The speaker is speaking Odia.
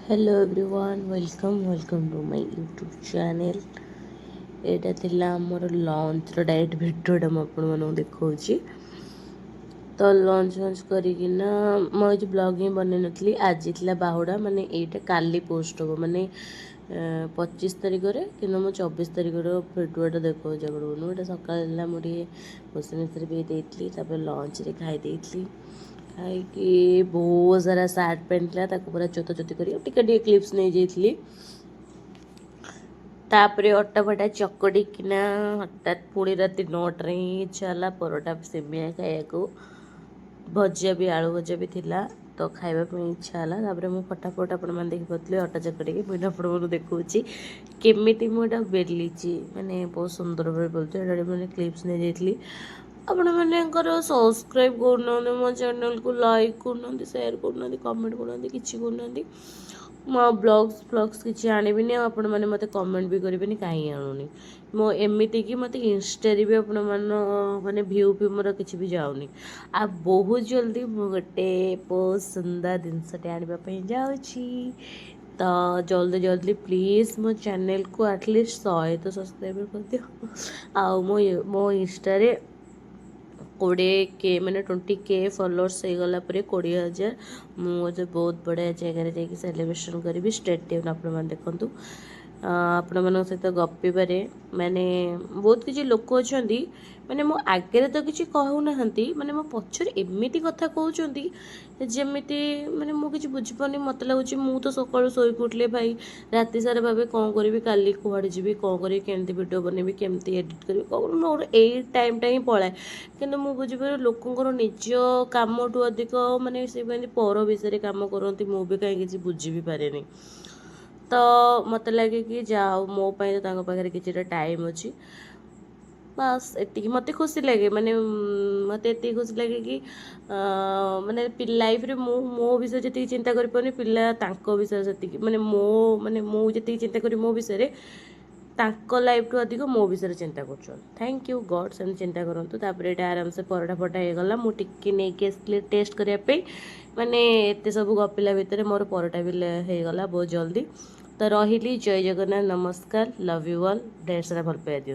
Hello everyone, welcome welcome to my YouTube channel. ଏଇଟା ଥିଲା ଆମର ଲଞ୍ଚର ଡାଇରେକ୍ଟ ଭିଡ଼ିଓଟା ମୁଁ ଆପଣମାନଙ୍କୁ ଦେଖାଉଛି। ତ ଲଞ୍ଚ ଫଞ୍ଚ କରିକିନା ମୁଁ ଆଜି ବ୍ଲଗ୍ ହିଁ ବନେଇ ନଥିଲି। ଆଜି ଥିଲା ବାହୁଡ଼ା, ମାନେ ଏଇଟା କାଲି ପୋଷ୍ଟ ହେବ, ମାନେ 25 ତାରିଖରେ, କିନ୍ତୁ ମୁଁ 24 ତାରିଖର ଭିଡ଼ିଓଟା ଦେଖାଉଛି ଆପଣମାନଙ୍କୁ। ଏଇଟା ସକାଳେ ହେଲା, ମୁଁ ଟିକେ ମୌସୁମୀ ପିଇ ଦେଇଥିଲି। ତାପରେ ଲଞ୍ଚରେ ଖାଇ ଦେଇଥିଲି। ଖାଇକି ବହୁତ ସାରା ସାର୍ଟ ପ୍ୟାଣ୍ଟ ଥିଲା, ତାକୁ ପୁରା ଚୋତା ଚୋତି କରି ଟିକେ ଟିକେ କ୍ଲିପ୍ସ ନେଇଯାଇଥିଲି। ତାପରେ ଅଟା ଫଟା ଚକଟିକିନା ହଠାତ୍ ପୁଣି ରାତି 9ଟାରେ ହିଁ ଇଚ୍ଛା ହେଲା ପରଟା ସିମିଆ ଖାଇବାକୁ। ଭଜା ବି, ଆଳୁ ଭଜା ବି ଥିଲା, ତ ଖାଇବା ପାଇଁ ଇଚ୍ଛା ହେଲା। ତାପରେ ମୁଁ ଫଟାଫଟ, ଆପଣମାନେ ଦେଖିପାରୁଥିଲେ, ଅଟା ଚକଟିକି ମୁଁ ଏଇଟା ଆପଣମାନଙ୍କୁ ଦେଖାଉଛି କେମିତି ମୁଁ ଏଇଟା ବେଲିଛି, ମାନେ ବହୁତ ସୁନ୍ଦର ଭାବେ ବେଲୁଛି। ଏଇଟା ମାନେ କ୍ଲିପ୍ସ ନେଇଯାଇଥିଲି। ଆପଣମାନଙ୍କର ସବସ୍କ୍ରାଇବ୍ କରୁନାହାନ୍ତି ମୋ ଚ୍ୟାନେଲକୁ, ଲାଇକ୍ କରୁନାହାନ୍ତି, ସେୟାର କରୁନାହାନ୍ତି, କମେଣ୍ଟ କରୁନାହାନ୍ତି, କିଛି କରୁନାହାନ୍ତି। ମୁଁ ଆଉ ବ୍ଲଗ୍ସ ଫ୍ଲଗ୍ସ କିଛି ଆଣିବିନି ଆଉ ଆପଣମାନେ ମୋତେ କମେଣ୍ଟ ବି କରିବେନି କାହିଁ ଆଣୁନି ମୁଁ। ଏମିତିକି ମୋତେ ଇନଷ୍ଟାରେ ବି ଆପଣମାନ ମାନେ ଭ୍ୟୁ ବି ମୋର କିଛି ବି ଯାଉନି। ଆଉ ବହୁତ ଜଲ୍ଦି ମୁଁ ଗୋଟେ ବହୁତ ସୁନ୍ଦର ଜିନିଷଟେ ଆଣିବା ପାଇଁ ଯାଉଛି। ତ ଜଲ୍ଦି ଜଲ୍ଦି ପ୍ଲିଜ୍ ମୋ ଚ୍ୟାନେଲକୁ ଆଟଲିଷ୍ଟ 100 ତ ସବସ୍କ୍ରାଇବର୍ କରିଦିଅ। ଆଉ ମୋ ମୋ ଇନଷ୍ଟାରେ 20K, ମାନେ 20K followers ହେଇଗଲା ପରେ, 20,000, ମୁଁ ଗୋଟେ ବହୁତ ବଢ଼ିଆ ଜାଗାରେ ଯାଇକି ସେଲିବ୍ରେସନ୍ କରିବି। ଷ୍ଟେ ଟ୍ୟୁନ୍, ଆପଣମାନେ ଦେଖନ୍ତୁ। ଆପଣମାନଙ୍କ ସହିତ ଗପିବାରେ ମାନେ ବହୁତ କିଛି ଲୋକ ଅଛନ୍ତି, ମାନେ ମୋ ଆଗରେ ତ କିଛି କହୁନାହାନ୍ତି, ମାନେ ମୋ ପଛରେ ଏମିତି କଥା କହୁଛନ୍ତି ଯେମିତି ମାନେ ମୁଁ କିଛି ବୁଝିପାରୁନି। ମୋତେ ଲାଗୁଛି ମୁଁ ତ ସକାଳୁ ଶୋଇକି ଉଠିଲେ ଭାଇ ରାତି ସାରା ଭାବେ କ'ଣ କରିବି, କାଲି କୁଆଡ଼େ ଯିବି, କ'ଣ କରିବି, କେମିତି ଭିଡ଼ିଓ ବନେଇବି, କେମିତି ଏଡ଼ିଟ୍ କରିବି, କ'ଣ କରିବି, ମୋର ଏଇ ଟାଇମ୍ଟା ହିଁ ପଳାଏ। କିନ୍ତୁ ମୁଁ ବୁଝିପାରେ ଲୋକଙ୍କର ନିଜ କାମଠୁ ଅଧିକ ମାନେ ସେ କେମିତି ପର ବିଷୟରେ କାମ କରନ୍ତି, ମୁଁ ବି କାହିଁ କିଛି ବୁଝି ବି ପାରେନି। ତ ମୋତେ ଲାଗେ କି ଯାହା ହଉ, ମୋ ପାଇଁ ତ ତାଙ୍କ ପାଖରେ କିଛିଟା ଟାଇମ୍ ଅଛି। ବାସ୍, ଏତିକି ମୋତେ ଖୁସି ଲାଗେ। ମାନେ ମୋତେ ଏତିକି ଖୁସି ଲାଗେ କି ମାନେ ଲାଇଫ୍ରେ ମୁଁ ମୋ ବିଷୟରେ ଯେତିକି ଚିନ୍ତା କରିପାରୁନି, ପିଲା ତାଙ୍କ ବିଷୟରେ ସେତିକି, ମାନେ ମୋ ମାନେ ମୁଁ ଯେତିକି ଚିନ୍ତା କରି ମୋ ବିଷୟରେ, ତାଙ୍କ ଲାଇଫ୍ଠୁ ଅଧିକ ମୋ ବିଷୟରେ ଚିନ୍ତା କରୁଛନ୍ତି। Thank you God. ସେମିତି ଚିନ୍ତା କରନ୍ତୁ। ତାପରେ ଏଇଟା ଆରାମସେ ପରଟା ଫଟା ହେଇଗଲା। ମୁଁ ଟିକେ ନେଇକି ଆସିଥିଲି ଟେଷ୍ଟ କରିବା ପାଇଁ। ମାନେ ଏତେ ସବୁ ଗପିଲା ଭିତରେ ମୋର ପରଟା ବି ହେଇଗଲା ବହୁତ ଜଲ୍ଦି। ତ ରହିଲି, ଜୟ ଜଗନ୍ନାଥ, ନମସ୍କାର, ଲଭ୍ you all. ଢେର ସାରା ଭଲ ପାଇବା ଦିଅନ୍ତୁ।